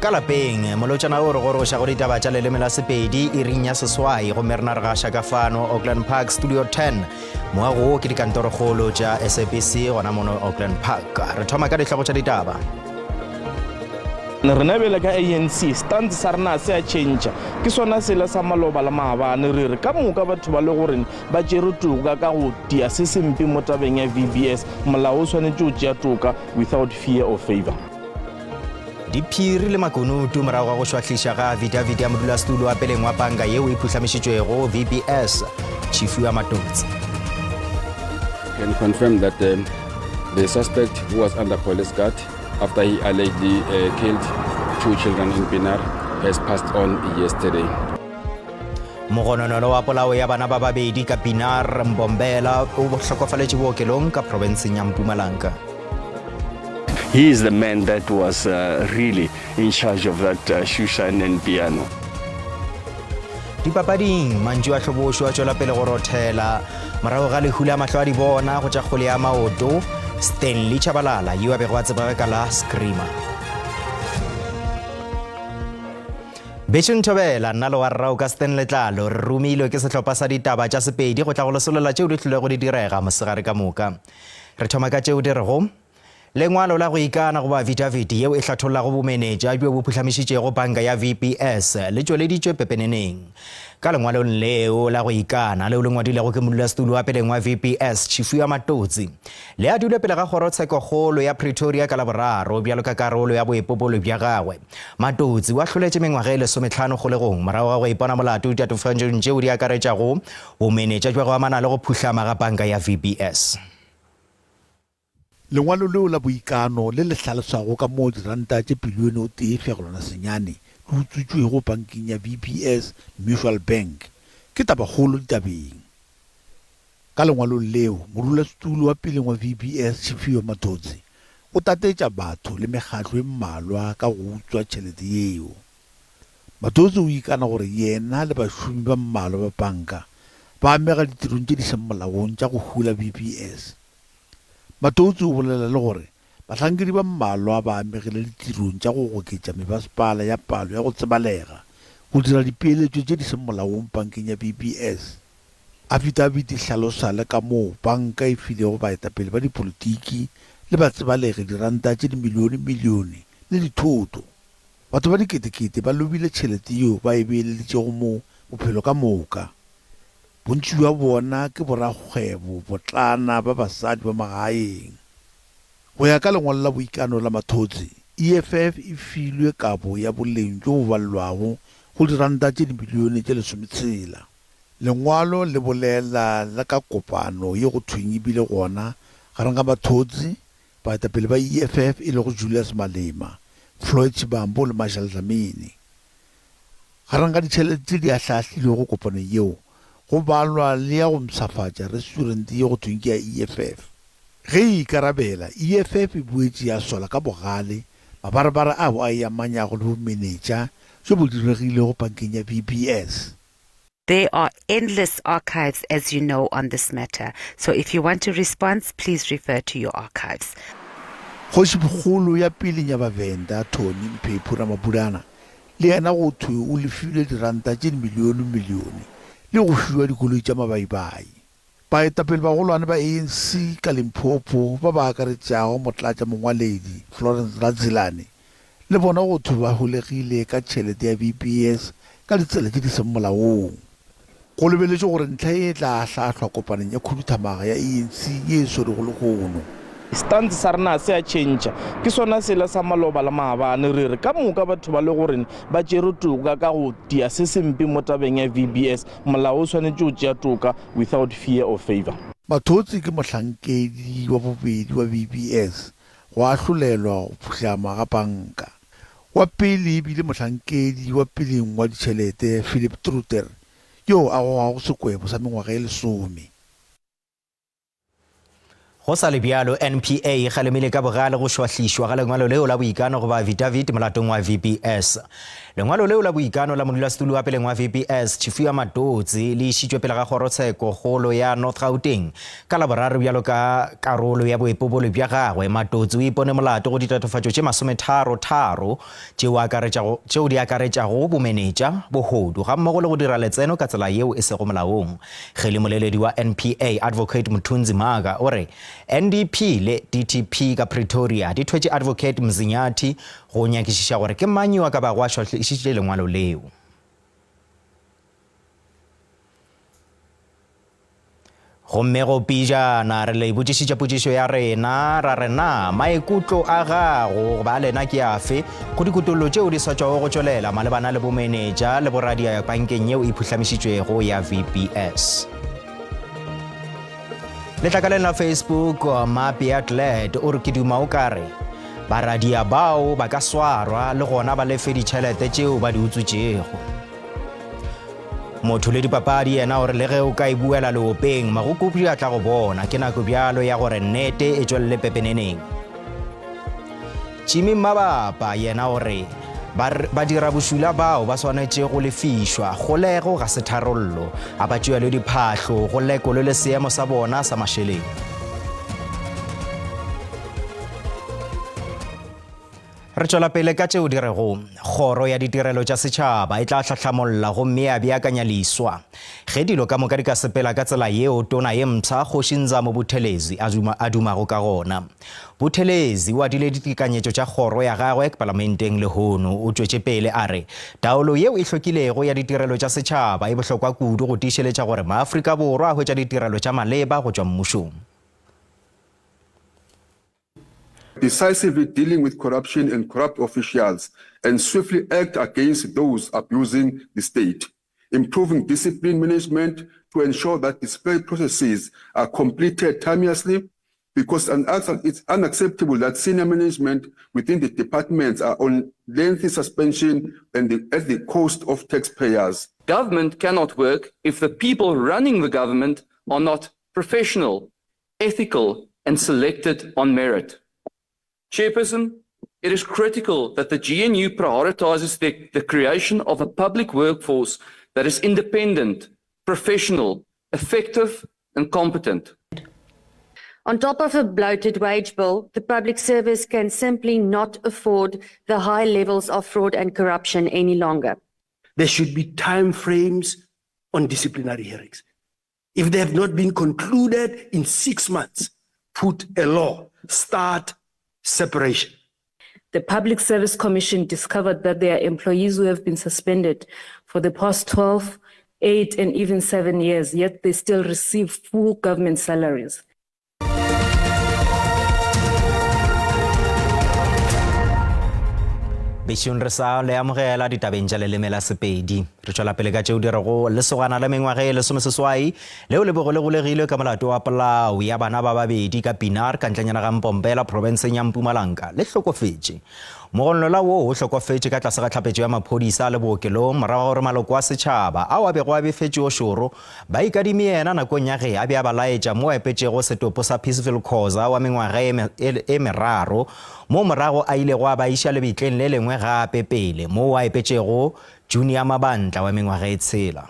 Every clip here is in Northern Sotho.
Ka lapeng, molotšana o re goroša go ditaba tša leleme la Sepedi iring ya seswai gomme rena re gaša ka fano Auckland Park Studio 10. Moago wo ke dikantorokgolo tša SABC gona mono Auckland Park. Re thoma ka dihlogo tša ditaba. Rena bjale ka ANC stance sa rena se a tšhentšha, ke sona sela sa maloba la maabane, re re ka moka batho ba le gore ba tšere toka ka go tia se sempe mo tabeng ya VBS, molao o swanetše go tšea toka without fear or favour. Diphiri le makunutu morago ga go šwahliša ga affidavit ya modulasetulo wa peleng wa panka yeo e phuhlamišitšwego VBS, Tshifhiwa Matodzi. Can confirm that um, the suspect who was under police guard after he allegedly uh, killed two children in Pinar has passed on yesterday. Mogononelo wa polao ya bana ba babedi ka Pinar Mbombela o hlokofaletše bookelong ka profenseng ya Mpumalanga. He is the man that was uh, really in charge of that uh, shoeshine and piano. Dipapading, mantšu a hlobošo a tšwela pele go rothela morago ga lehu la mahlo a di bona go tša kgole ya maoto Stanley Chabalala yo a bego a tsebega ka la Screamer. Bešong Thobela, nna le wa rrao ka Stan Letlalo re romilwe ke sehlopha sa ditaba tša Sepedi go tla go lesolela tšeo di hlilego di direga mosegare ka moka. Re thoma ka tšeo di rego Lengwalo la go ikana goba affidavit yeo e hlathollago bomenetša bjo bo phuhlamišitšego panka ya VBS le tšweleditšwe pepeneneng. Ka lengwalong leo la go ikana, leo le ngwadilego ke modulasetulo wa peleng wa VBS, Tshifhiwa Matodzi, le adilwe pele ga Kgorotshekokgolo ya Pretoria ka Laboraro bjalo ka karolo ya boipobolo bja gagwe. Matodzi o ahloletše mengwaga e lesometlhano kgolegong morago ga go ipona molato ditatofatšong tšeo di akaretšago bomenetša bja go amana le go phuhlama ga panka ya VBS. Lengwalo leo la boikano le le hlalosago ka moo diranta tše pilione o tee fegelwana senyane di utswitšwego pankeng ya VBS Mutual Bank ke tabakgolo ditabeng. Ka lengwalong leo, modulasetulo wa peleng wa VBS Tshifhiwa Matodzi o tatetša batho le mekgatlo e mmalwa ka go utswa tšhelete yeo. Matodzi o ikana gore yena le bašomi ba mmalwa ba panka ba amega ditirong tše di seng molaong tša go hula VBS. Matodzi o bolela le gore bahlankedi ba mmalwa ba amegile ditirong tša go goketša mebasepala ya palo ya go tsebalega go dira dipeeletšo tše di seng molaong pankeng ya VBS. Afidabiti e hlalosa le kamoo panka e filego baetapele ba dipolitiki le batsebalegi diranta tše dimilionemilione le dithoto. Batho ba diketekete ba lobile tšhelete yeo ba e beeleditšego moo bophelo ka moka. Bontši bja bona ke borakgwebo botlana ba basadi ba magaeng. Go ya ka lengwalo la boikano la Mathotse, EFF e filwe kabo ya boleng bjo bo balelwago go diranta tše dimilione tše lesometshela. Lengwalo le bolela le ka kopano ye go thweng e bile gona gareng ga Mathotse, baetapele ba EFF e lego Julius Malema, Floyd Shivambu le Marshall Dlamini. Gareng ga ditšhelete tše di ahlaahlilwego kopanong yeo, go balwa le ya go mpshafatša restaurant ye go thweng ke ya EFF. Ge e ikarabela, EFF e boetše ya sola ka bogale mabarebare ao a e amanyago le bomenetša bjo bo diregilego pankeng ya VBS. There are endless archives as you know on this matter so if you want a response please refer to your archives. Kgošikgolo ya peleng ya Bavenda, Tony Mphephu Ramabulana, le yena go thwe o lefilwe diranta tše dimilionemilione le go fiwa dikoloi tša mabaibai. Baetapele bagolwane ba ANC ka Limpopo ba ba akaretšago motlatšamongwaledi Florence Radzilane le bona go thwe ba holegile ka tšhelete ya VBS ka ditsela tše di seng molaong. Go lebeletšwe gore ntlha ye e tla ahlaahlwa kopanong ya khuduthamaga ya ANC ye e swerwego lehono. Stance sa rena se a tšhentšha, ke sona sela sa maloba la maabane, re re ka moka batho ba le gore ba tšere toka ka go tia se sempe mo tabeng ya VBS, molao o swanetše go tšea toka without fear or favour. Mathotse ke mohlankedi wa bobedi wa VBS go ahlolelwa go phuhlama ga panka. Wa pele e bile mohlankedi wa peleng wa ditšhelete Philip Truter yo a gogago sekwebo sa mengwaga e lesome. Go sa le bjalo, NPA e kgalemile ka bogale go šwahlišwa ga lengwalo leo la boikano goba affidavit molatong wa VBS. Lengwalo leo la boikano la modulasetulo wa peleng wa VBS, Tshifhiwa Matodzi, le išitšwe pele ga kgorotshekokgolo ya North Gauteng ka Laboraro bjalo ka karolo ya boipobolo bja gagwe. Matodzi o ipone molato go ditatofatšo tše masometharotharo tšeo akaretšago tšeo di akaretšago bomenetša, bohodu gammogo le go dira letseno ka tsela yeo e sego molaong. Ge le moleledi wa NPA, Advocate Mthunzi Mhaga, o re NDP le DTP ka Pretoria di thwetše Advocate Mzinyathi go nyakišiša gore ke mang yo a ka bago a šwahlišitše lengwalo leo. Gomme go pijana re le botšišitše potšišo ya rena ra re na maikutlo a gago goba a lena ke afe go dikutollo tšeo di sa tšwago go tšwelela malebana le bomenetša le boradia bankeng yeo e phuhlamišitšwego ya VBS. Letlakaleng la Facebook, Mapia Glad o re ke duma o ka re baradia bao ba ka swarwa le gona ba lefe ditšhelete tšeo ba di utswitšego. Motho le dipapadi yena o re le ge o ka e buela leopeng, magokopši a tla go bona. Ke nako bjalo ya gore nnete e tšwelele pepeneneng. Jimmy Mabapa yena o re ba dira bošula bao ba swanetše go lefišwa. Kgolego ga se tharollo. A ba tšeelwe diphahlo, go lekolwe le seemo sa bona sa mašeleng. Re tšwela pele ka tšeo di rego Kgoro ya Ditirelo tša Setšhaba e tla hlahlamolla gomme ya beakanya leswa. Ge dilo ka moka di ka sepela ka tsela yeo Tona ye mpsha Kgoši Nzamo Buthelezi a duma, a dumago ka gona. Buthelezi o adile ditekanyetšo tša kgoro ya gagwe Palamenteng lehono. O tšwetše pele a re taolo yeo e hlwekilego ya ditirelo tša setšhaba e bohlokwa kudu go tiišeletša gore maAfrika Borwa a hwetša ditirelo tša maleba go tšwa mmušong. Decisively dealing with corruption and corrupt officials and swiftly act against those abusing the state. Improving discipline management to ensure that display processes are completed timeously because it's unacceptable that senior management within the departments are on lengthy suspension and the, at the cost of taxpayers. Government cannot work if the people running the government are not professional, ethical, and selected on merit. Chairperson, it is critical that the GNU prioritizes the, the creation of a public workforce that is independent, professional, effective, and competent. On top of a bloated wage bill, the public service can simply not afford the high levels of fraud and corruption any longer. There should be time frames on disciplinary hearings. If they have not been concluded in six months, put a law, start separation. The Public Service Commission discovered that there are employees who have been suspended for the past 12, 8, and even 7 years, yet they still receive full government salaries. Bešong re sa le amogela ditabeng tša leleme la Sepedi. Re tšwela pele ka tšeo di rego lesogana la mengwaga e lesomeseswai leo le bego le golegilwe ka molato wa polao ya bana ba babedi ka Pienaar ka ntlenyana ga Mpompela profenseng ya Mpumalanga le hlokofetše. Mogonlola woo o hlokofetše ka tlase ga tlhapetšo ya maphodisa a le bookelong morago ga gore maloko a setšhaba ao a bego a befetše o šoro Ba ikadime yena nakong ya ge a be a ba laetša mo a epetšego setopo sa Peaceville Khoza wa mengwaga e, e meraro, moo morago a ilego a ba iša lebitleng le lengwe gape pele moo a epetšego Junior Mabantla wa mengwaga e tshela.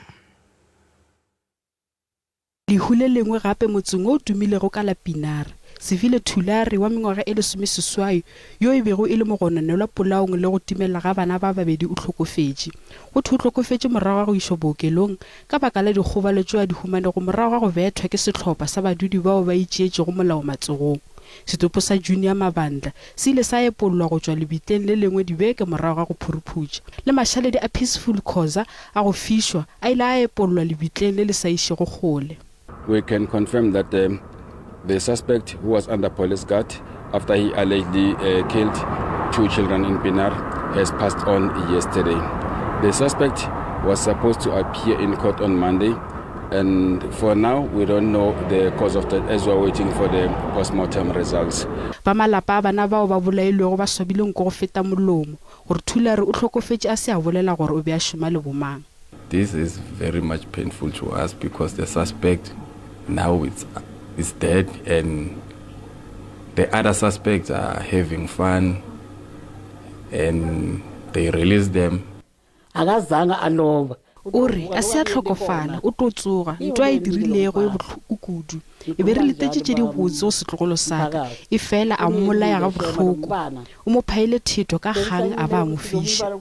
Lehu le lengwe gape motseng wo o tumilego ka la Pienaar, Sevile Thulare wa mengwaga e lesomeseswai yo e bego e le mogononelwa polaong le go timela ga bana ba babedi o hlokofetše. Go thwe o hlokofetše morago ga go išwa bookelong ka baka la dikgobalo tšeo a di humanego morago ga go bethwa ke sehlopha sa badudi bao ba itšeetšego molao matsogong. Setopo sa Junior Mabandla se ile sa epollwa go tšwa lebitleng le lengwe dibeke morago ga go phuruphutša. Le mašaledi a Peaceful Khoza a go fišwa a ile a epollwa lebitleng le le sa išego kgole. We can confirm that the, the suspect who was under police guard after he allegedly uh, killed two children in Pienaar has passed on yesterday. The suspect was supposed to appear in court on Monday and for now we don't know the cause of death as we are waiting for the postmortem results. Ba malapa a bana bao ba bolailwego ba swabile nko go feta molomo gore Thulare o hlokofetše a se a bolela gore o be a šoma le bomang. This is very much painful to us because the suspect now it's, is dead and The other suspects are having fun and they release them. Akazange a loba. O re, A se a hlokofala, o tlo tsoga. Ntho a e dirilego e bohloko kudu. E be re letetše tše dibotse go setlogolo sa ka, efela a mmolaya gabohloko. O mo phaile thetho ka kgang a ba a mo fiša.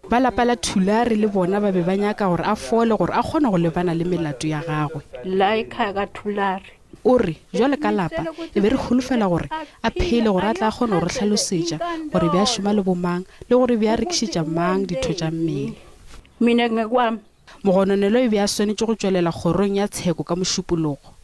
Ba lapa la Thulare le bona ba be ba nyaka gore a fole gore a kgone go lebana le melato ya gagwe. O re, Bjale ka lapa, e be re holofela gore a phele gore a tle a kgone go re hlalosetša gore be a šoma le bomang le gore be a rekišetša mang ditho tša mmele. Mogononelwa e be a swanetše go tšwelela kgorong ya tsheko ka Mošupologo.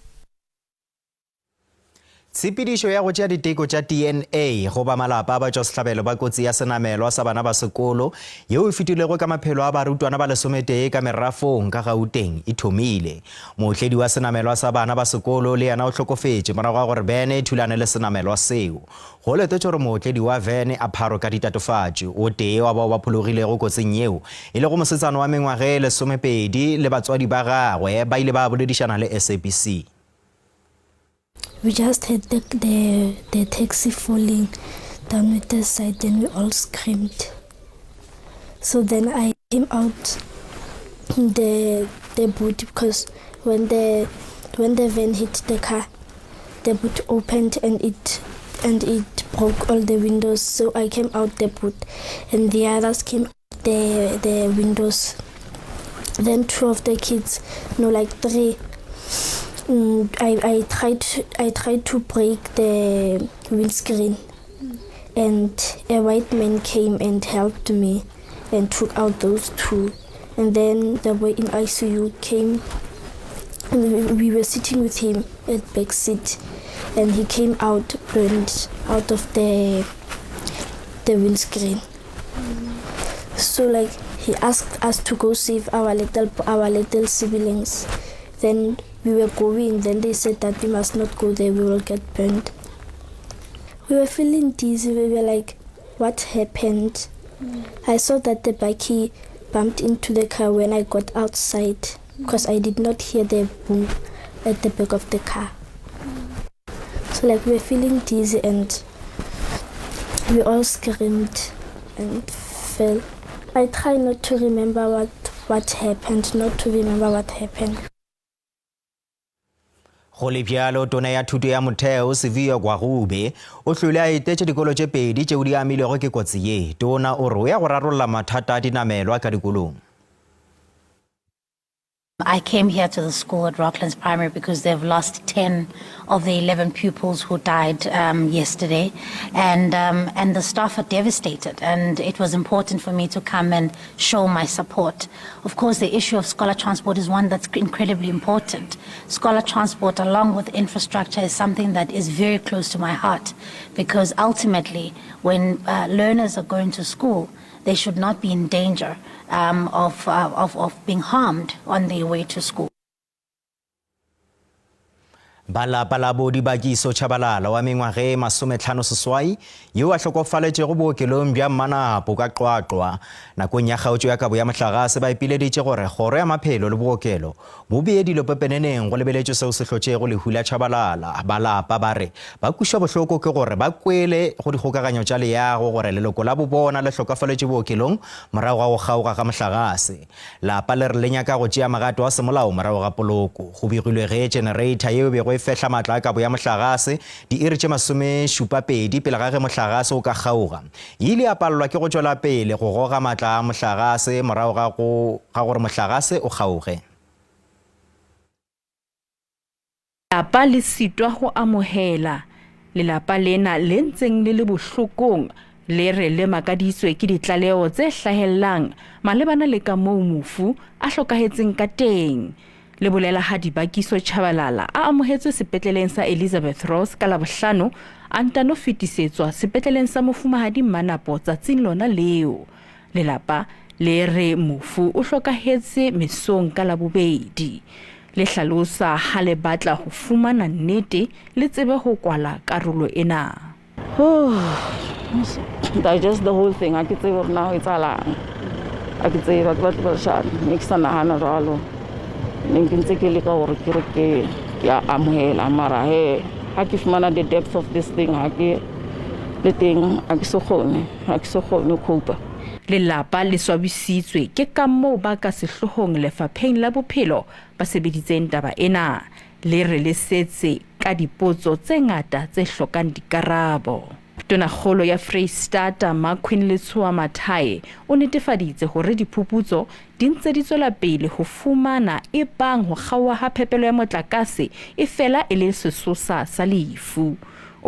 Tshepedišo ya go tšea diteko tša DNA go ba malapa a batšwasehlabelo ba kotsi ya senamelwa sa bana ba sekolo yeo e fetilego ka maphelo a barutwana ba lesometee ka merafong ka Gauteng e thomile. Mootledi wa senamelwa sa bana ba sekolo le yena o hlokofetše morago ga gore bene e thulane le senamelwa seo. Go letetšwe gore mootledi wa vene a pharwe ka ditatofatšo. O tee wa bao ba phologilego kotsing yeo, e lego mosetsana wa mengwaga e lesomepedi le batswadi ba gagwe ba ile ba boledišana le SABC. We just heard the, the, the taxi falling down with the side, then we all screamed. So then I came out the the boot because when the when the van hit the car, the boot opened and it and it broke all the windows. So I came out the boot, and the others came the the windows. Then two of the kids, no, like three. Mm, I, I tried I tried to break the windscreen, and a white man came and helped me, and took out those two, and then the boy in ICU came, and we, we were sitting with him at back seat, and he came out burned out of the the windscreen. So like he asked us to go save our little our little siblings. Then we were going, then they said that we must not go there, we will get burned. We were feeling dizzy, we were like, what happened? I saw that the bakkie bumped into the car when I got outside because I did not hear the boom at the back of the car. So like we were feeling dizzy and we all screamed and fell. I try not to remember what, what happened, not to remember what happened. Go le bjalo, Tona ya Thuto ya Motheo, Siviwe Gwarube, o hlwele a etetše dikolo tše pedi tšeo di amilwego ke kotsi ye. Tona o re o ya go rarolla mathata a dinamelwa ka dikolong. I came here to the school at Rocklands Primary because they've lost 10 of the 11 pupils who died um, yesterday, and um, and the staff are devastated. And it was important for me to come and show my support. Of course, the issue of scholar transport is one that's incredibly important. Scholar transport, along with infrastructure, is something that is very close to my heart because ultimately, when uh, learners are going to school, they should not be in danger um, of, uh, of, of being harmed on their way to school. Ba lapa la Bodibakiso Tshabalala wa mengwaga e masometlhano seswai yo a hlokofaletšego bookelong bja Mmanapo ka Qwaqwa nakong ya kgaotšo ya kabo ya mohlagase ba ipileditše gore kgoro ya maphelo le bookelo bo bee dilo pepeneneng go lebeletšwe seo se hlotšego lehu la Tshabalala. Ba lapa ba re ba kwešwa bohloko ke gore ba kwele go dikgokaganyo tša leago gore leloko la bobona le hlokafaletše bookelong morago ga go kgaoga ga mohlagase. Lapa le re le nyaka go tšea magato a semolao morago ga poloko. Go begilwe ge generator yeo e bego e fehla matla a kabo ya mohlagase diiri tše masomešupapedi pele ga ge mohlagase o ka kgaoga, e ile ya palelwa ke go tšwela pele go goga matla a mohlagase morago ga go ga gore mohlagase o kgaoge. Lapa le sitwa go amohela. Lelapa lena le ntseng le le bohlokong le re le makaditswe ke ditlaleho tse hlahellang malebana le ka moo mofu a hlokahetseng ka teng. Le bolela ha Dibakiso Chabalala a amohetswe sepetleleng sa Elizabeth Ross ka Labohlano a ntano fetisetswa sepetleleng sa Mofumahadi Mmanapo tsatsing lona leo. Lelapa le re mofu o hlokahetse mesong ka Labobedi. Le hlalosa ha le batla ho fumana nnete le tsebe ho kwala karolo ena. Digest the whole thing, ha ke tsebe hore na ho etsahalang. Ha ke tsebe, ha ke batle leshano. Ne ke sa nahana jwalo. Ne ke ntse ke leka hore ke re ke ke a amohela mara hee. Ga ke fumana the depth of this thing ga ke le teng ga ke so kgone ga ke so kgone copa. Lelapa le swabisitswe ke kamoo ba ka sehloohong lefapheng la bophelo ba sebeditseng taba ena. Le re le setse ka dipotso tse ngata tse hlokang dikarabo. Tonakgolo ya Freistata Maqueen Letshoa Mathae o netefaditse hore diphuputso di ntse di tswela pele ho fumana ebang ho kgaoha ha phepelo ya motlakase e fela e le sesosa sa lefu.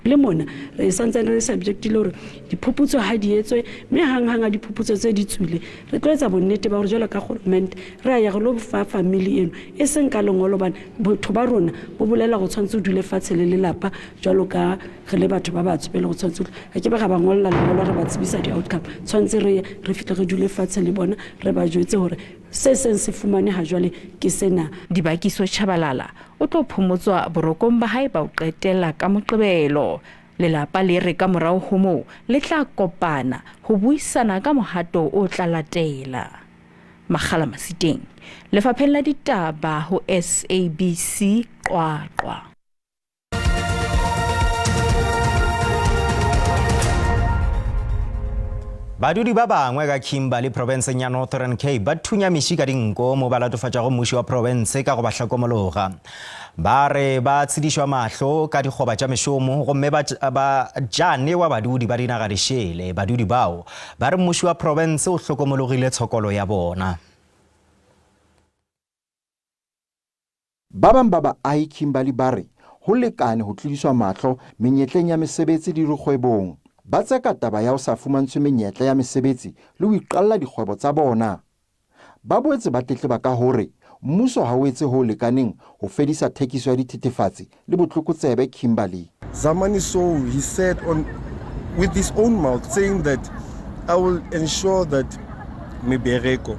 Le mona re santsane re subjectile hore diphuputso ha di etswe, mme hanghang ha diphuputso tse di tswile, re tlo etsa bonnete ba hore jwalo ka kgolomente re a ya re lo fa family eno, e seng ka lengolo hobane botho ba rona bo bolela hore tshwanetse o dule fatshe le lelapa jwalo ka re le batho ba batsho pele go tshwanetse re ke be ra ba ngolla lengolo re ba tsebisa di-outcome. Tshwanetse re ye re fihle re dule fatshe le bona re ba jwetse hore se seng se fumane ha jwale ke sena. Dibakiso Tshabalala o tlo phomotswa borokong ba hae ba ho qetela ka Moqebelo. Lelapa le re ka morao ho moo le tla kopana ho buisana ka mohato o tla latela. Makgala Masiteng, Lefapheng la Ditaba ho SABC, Qwaqwa. Badudi ba bangwe ka Kimberley profenseng ya Northern Cape ba thunya meši ka dinko mo ba latofatšago mmuši wa profense ka go ba hlokomologa. Ba re ba tshedišwa mahlo ka dikgoba tša mešomo gomme ba, ba tša newa badudi ba dinaga dišele. Badudi bao ba re mmuši wa profense o hlokomologile tshokolo ya bona. Ba bang ba baahi Kimberley ba re ho lekane ho tlodiswa mahlo menyetleng ya mesebetsi le dikgwebong. Ba tseka taba ya ho sa fumantshwe menyetla ya mesebetsi le ho iqalla dikgwebo tsa bona. Ba boetse ba tletleba ka hore mmuso ha o etse ho lekaneng ho fedisa thekiso ya dithethefatsi le botlokotsebe Kimberley. Zamani Saul, he said on with his own mouth saying that I will ensure that mebereko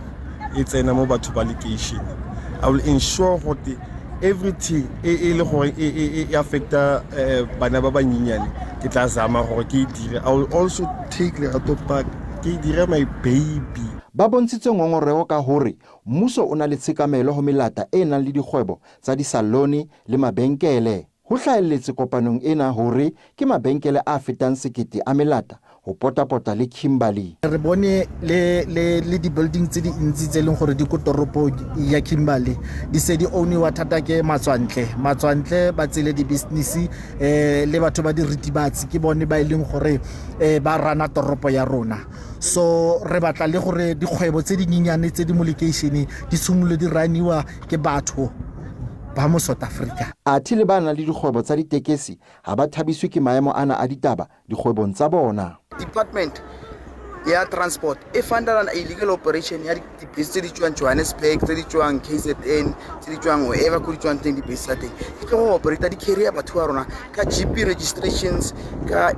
e tsena mo batho ba lekeishene. I will ensure gore everything e e le gore e e e affecta eh, bana ba banyenyane ke tla zama gore ke e dire. I will also take Lerato Park ke e dire my baby. Ba bontshitse ngongorego ka hore mmuso o na le tshekamelo ho melata e nang le dikgwebo tsa disalone le mabenkele. Ho hlahelletse kopanong ena hore ke mabenkele a fetang sekete a melata ho potapota le Kimberley. Re bone le, le, le di-building tse dintsi tse e leng gore di ko toropong ya Kimberley di se di owniwa thata ke matswantle. Matswantle ba tsele di-business um le batho ba diritibatsi ke bone ba e leng gore um ba rana toropo ya rona. So re batla le gore dikgwebo tse dinyenyane tse di mo lekeišeneng di simolole di raniwa ke batho ba mo South Africa. Athe le ba nang le dikgwebo tsa ditekesi ha ba thabiswe ke maemo ana a ditaba dikgwebong tsa bona. Department ya transport e fundela illegal operation ya dibese tse di tswang Johannesburg, tse di tswang KZN, tse di tswang wherever ko di tswang teng dibese tsa teng. Di tlo go operate di carrier batho ba rona ka GP registrations, ka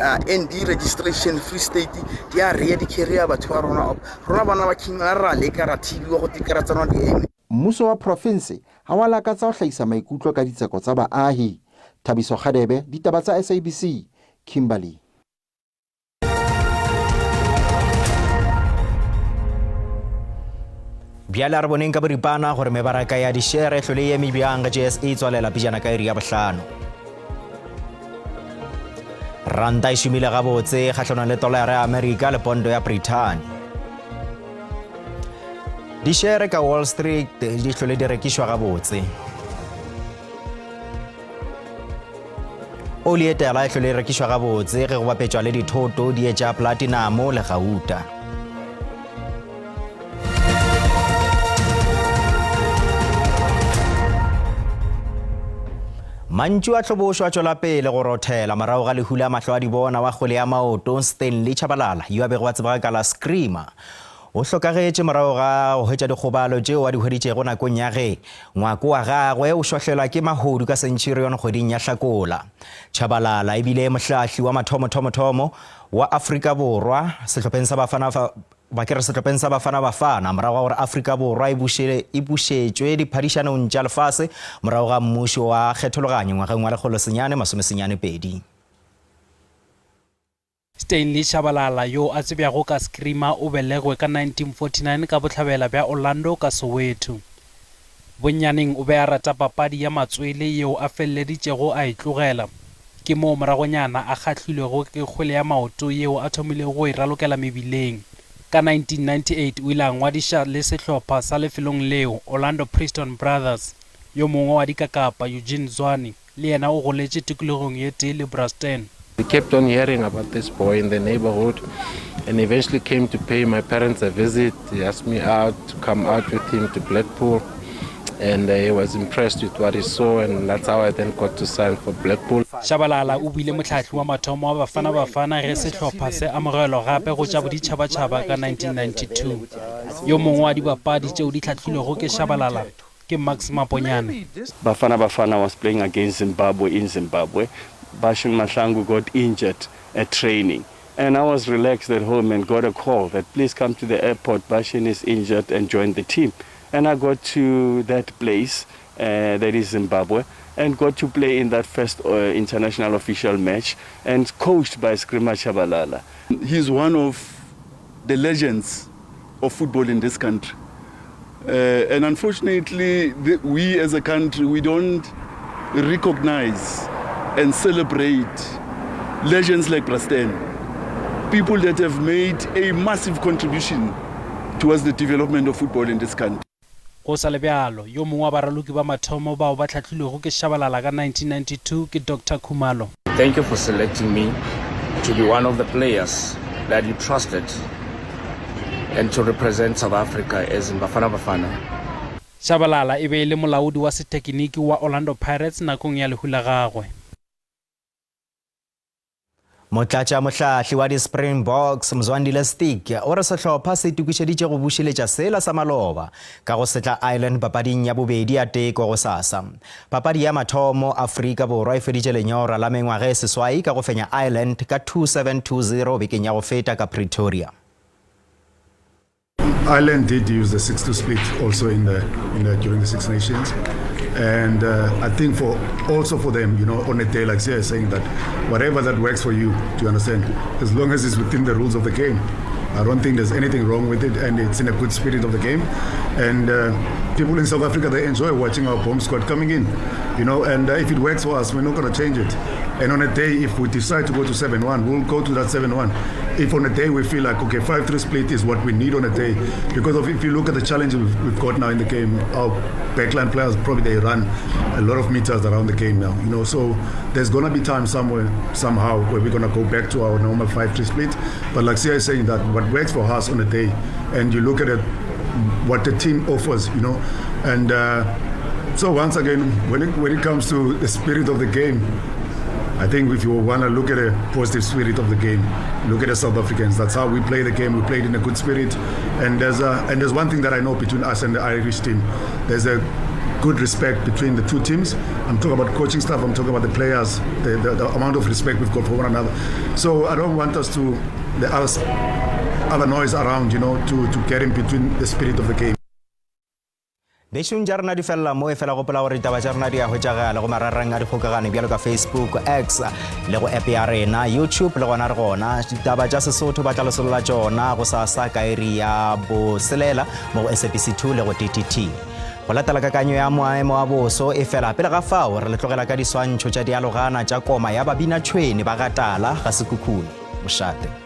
uh, ND registration Free State di a reya di carrier batho ba rona up. Rona bana ba King ra leka ra thibiwa go tikara tsa rona di eme. Mmuso wa profinse ha wa lakatsa ho hlahisa maikutlo ka ditseko tsa baahi. Thabiso Kgadebe, Ditaba tsa SABC, Kimberley. Bjale a re boneng ka boripana gore mebaraka ya dišere e hlole e eme bjang ge JSE e tswalela pejana ka iri ya bohlano. Ranta e šomile gabotse kgahlanong le tolara ya Amerika le pondo ya Brithani. Dišere ka Wall Street di hlole di rekišwa gabotse. Oli e tala e hlole e rekišwa gabotse ge go bapetšwa le dithoto di etša platinamo le gauta. Mantšu a tlhobošo a tšwela pele go rothela morago ga lehu la mahlo a dibona wa kgwele ya maoto Stanley Tshabalala yo a bego a tsebega ka la Screamer. O hlokagetše morago ga go hwetša dikgobalo tšeo a di hweditšego nakong ya ge ngwako wa gagwe o šwahlelwa ke mahodu ka Centurion kgweding ya Hlakola. Tshabalala e bile mohlahli wa mathomothomothomo wa Afrika Borwa sehlopheng sa Bafana ba ke re sehlopheng sa Bafana Bafana morago ga gore Afrika Borwa e buše e bušetšwe diphadišanong tša lefase morago ga mmušo wa kgethologanyo ngwageng wa 1992. Stanley Tshabalala yo a tsebjago ka Screamer o belegwe ka 1949 ka bohlabela bja Orlando ka Soweto. Bonnyaneng o be a rata papadi ya matswele yeo a feleleditšego a e tlogela. Ke moo moragonyana a kgahlilwego ke kgwele ya maoto yeo a thomilego go e ralokela mebileng. Ka 1998 o ile a ngwadiša le sehlopha sa lefelong leo, Orlando Preston Brothers. Yo mongwe wa dikakapa, Eugene Zwane, le yena o goletše tikologong ye tee le Bra Stan. We kept on hearing about this boy in the neighborhood and eventually came to pay my parents a visit. He asked me out to come out with him to Blackpool and he was impressed with what he saw and that's how I then got to sign for Blackpool. Shabalala o bile mohlahli wa mathomo wa Bafana Bafana ge sehlopha se amogelwa gape go tša boditšhabatšhaba ka 1992. Yo mongwe wa dibapadi tšeo di hlahlilwego ke Shabalala ke Max Maponyane. Bafana Bafana was playing against Zimbabwe in Zimbabwe. Bashin Mahlangu got injured at training. And I was relaxed at home and got a call that please come to the airport, Bashin is injured and join the team. And I got to that place, uh, that is Zimbabwe, and got to play in that first uh, international official match and coached by Skrima Chabalala. He's one of the legends of football in this country. Uh, and unfortunately, the, we as a country, we don't recognize and celebrate legends like Bra Stan, people that have made a massive contribution towards the development of football in this country. Go sa le bjalo, yo mongwe wa baraloki ba mathomo bao ba hlahlilwego ke Shabalala ka 1992 ke Doctor Khumalo. Thank you for selecting me to be one of the players that you trusted and to represent South Africa as in Bafana Bafana. Shabalala e be e le molaodi wa setekiniki wa Orlando Pirates nakong ya lehu la gagwe. Motlatšamohlahli wa di-Springboks Mzwandile Stick o re sehlopha se itokišeditše go bušeletša sela sa maloba ka go setla Ireland papading ya bobedi ya teko gosasa. Papadi ya mathomo, Afrika Borwa e feditše lenyora la mengwaga e seswai ka go fenya Ireland ka 2-7 2-0 bekeng ya go feta ka Pretoria. Ireland did use the 6-2 split also in the, in the during the Six Nations, and uh, I think for also for them, you know, on a day like here, saying that whatever that works for you, do you understand? As long as it's within the rules of the game, I don't think there's anything wrong with it, and it's in a good spirit of the game. And uh, people in South Africa they enjoy watching our bomb squad coming in, you know. And uh, if it works for us, we're not going to change it. And on a day, if we decide to go to 7-1, we'll go to that 7-1. If on a day we feel like, okay, 5-3 split is what we need on a day, because of if you look at the challenges we've, we've got now in the game, our backline players probably they run a lot of meters around the game now, you know. So there's going to be time somewhere, somehow, where we're going to go back to our normal 5-3 split. But like Sia is saying that what works for us on a day, and you look at it, what the team offers, you know, and uh, so once again, when it, when it comes to the spirit of the game, I think if you want to look at a positive spirit of the game, look at the South Africans. That's how we play the game. We played in a good spirit. And there's a, and there's one thing that I know between us and the Irish team. There's a good respect between the two teams. I'm talking about coaching staff, I'm talking about the players, the, the, the amount of respect we've got for one another. So I don't want us to, the other, other noise around, you know, to, to get in between the spirit of the game. Bešong tša rena di felela mo e fela gopola gore ditaba tša rena di a hwetšagala go mararang a dikgokagano bjalo ka Facebook, X le go app ya rena YouTube le gona re gona. Ditaba tša Sesotho ba tla lesolola tšona go sasa ka iri ya boselela mo go SABC 2 le go DTT. Go latela kakanyo ya maemo a boso e fela pele ga fao re le tlogela ka diswantšho tša dialogana tša koma ya babinatšhwene ba ga Tala ga Sekhukhune. Mošate.